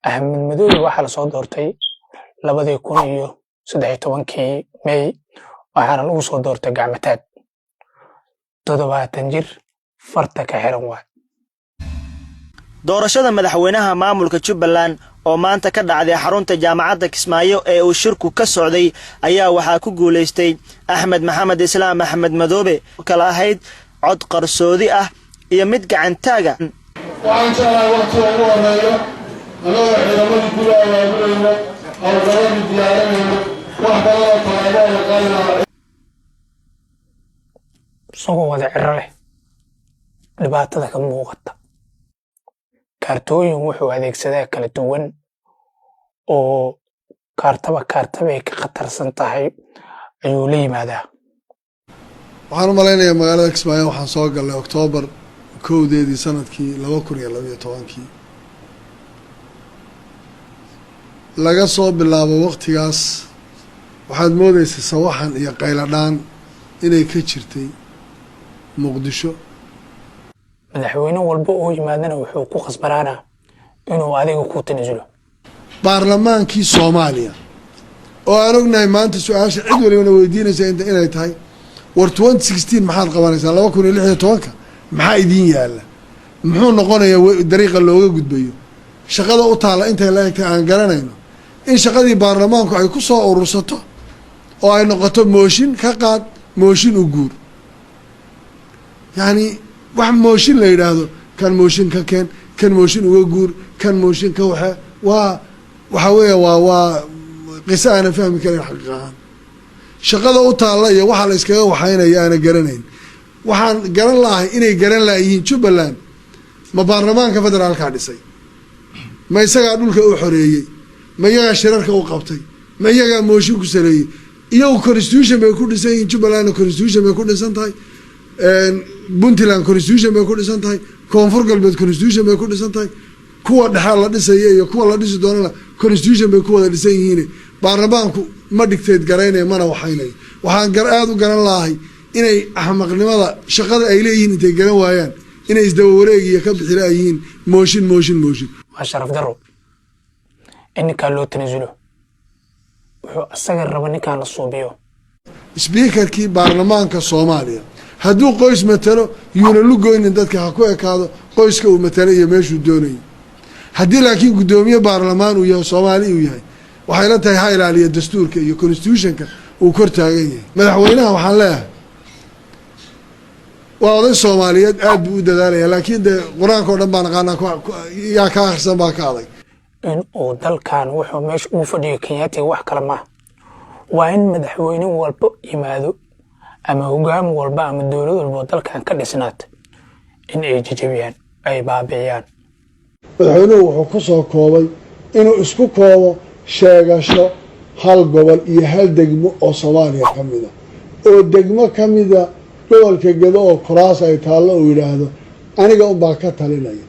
Axmed Madoobe waxaa lasoo doortay 2013-kii May, waxaana lagu soo doortay gacmataag. 70 jir farta ka xiran waay. Doorashada madaxweynaha maamulka Jubbaland oo maanta ka dhacday xarunta Jaamacadda Kismaayo ee uu shirku ka socday ayaa waxaa ku guulaystay Axmed Maxamed Islaam, Axmed Madoobe, kala ahayd cod qarsoodi ah iyo mid gacantaaga. Waxaan jeclahay waktiga ugu horeeyo, annagoo ciidamadii dib abaabulayno, howlgalladii diyaarinayno, wax badan oo tallaabo la qaadi lahaa. Isagoo wada ciro leh, dhibaatada ka muuqata, kaartooyin wuxuu adeegsadaa kala duwan oo kaartaba kaartaba ay ka khatarsan tahay ayuu la yimaadaa. Waxaan u malaynayaa magaalada Kismaayo waxaan soo galnay Oktoobar 1-deedii sanadkii 2012-kii. Laga soo bilaabo waqtigaas waxaad moodeysay sawaxan iyo qayladhaan inay ka jirtay Muqdisho. Madaxweyne walba oo yimaadana wuxuu ku khasbanaanaa inuu adiga ku tanasulo. Baarlamaankii Soomaaliya oo aan ognahay maanta su-aasha cid walibana weydiinaysa inta inay tahay: war, 2016 maxaad qabanaysaa? 2016-ka maxaa idiin yaala? Muxuu noqonayaa dariiqa looga gudbayo? Shaqada u taalla intay la egtay aan garanayno in shaqadii baarlamaanku ay ku soo urursato oo ay noqoto mooshin ka qaad, mooshin u guur. Yacni wax mooshin la yidhaahdo, kan mooshin ka keen, kan mooshin uga guur, kan mooshin ka waxe, waa waxa weeya waa qiso aanan fahmi karin xaqiiq ahaan. Shaqada u taalla iyo waxa la iskaga waxaynaya aana garanayn. Waxaan garan lahay inay garan laayihiin Jubbaland ma baarlamaanka federaalkaa dhisay? Ma isagaa dhulka u xoreeyey? Ma iyagaa shirarka u qabtay? Ma iyagaa mooshin ku saleeyey? Iyagu constitution bay ku dhisan yihiin. Jubbalandna constitution bay ku dhisan tahay, Puntland constitution bay ku dhisan tahay, Koonfur Galbeed constitution bay ku dhisan tahay, kuwa dhexaa la dhisaya iyo kuwa la dhisi doonana constitution bay ku wada dhisan yihiin. Baarlamaanku ma dhigteed garaynaya mana waxaynayo. Waxaan aada u garan lahay inay axmaqnimada shaqada ay leeyihiin intay garan waayaan inay isdaba wareegiyo ka bixila ay yihiin mooshin, mooshin, mooshin. Waa sharaf daro in ninkaa loo tanasulo wuxuu asaga raba ninkaan la suubiyo. Speakerkii baarlamaanka Soomaaliya hadduu qoys matalo, yuuna lugoynin dadka, ha ku ekaado qoyska uu matalo iyo meeshuu doonayo. Haddii laakiin guddoomiye baarlamaan uu yahay, Soomaali uu yahay, waxay la tahay ha ilaaliya dastuurka iyo constitutionka uu kor taagan yahay. Madaxweynaha waxaan leeyahay, waa oday Soomaaliyeed, aad buu u dadaalaya, laakiin dee Qur-aanka o dhan baan aqaanaa, yaa ka akhrisan baa ka adag. In uu dalkan wuxuu meesha ugu fadhiyo Kenyaatiga wax kale maaha. Waa in madaxweyne walba yimaado ama hogaam walba ama dowlad walba oo dalkan ka dhisnaata in ay jejebiyaan, ay baabi'iyaan. Madaxweynuhu wuxuu ku soo koobay inuu isku koobo sheegasho hal gobol iyo hal degmo oo Soomaaliya ka mida, oo degmo ka mida gobolka Gedo oo kuraas ay taallo uu yidhaahdo aniga unbaa ka talinaya.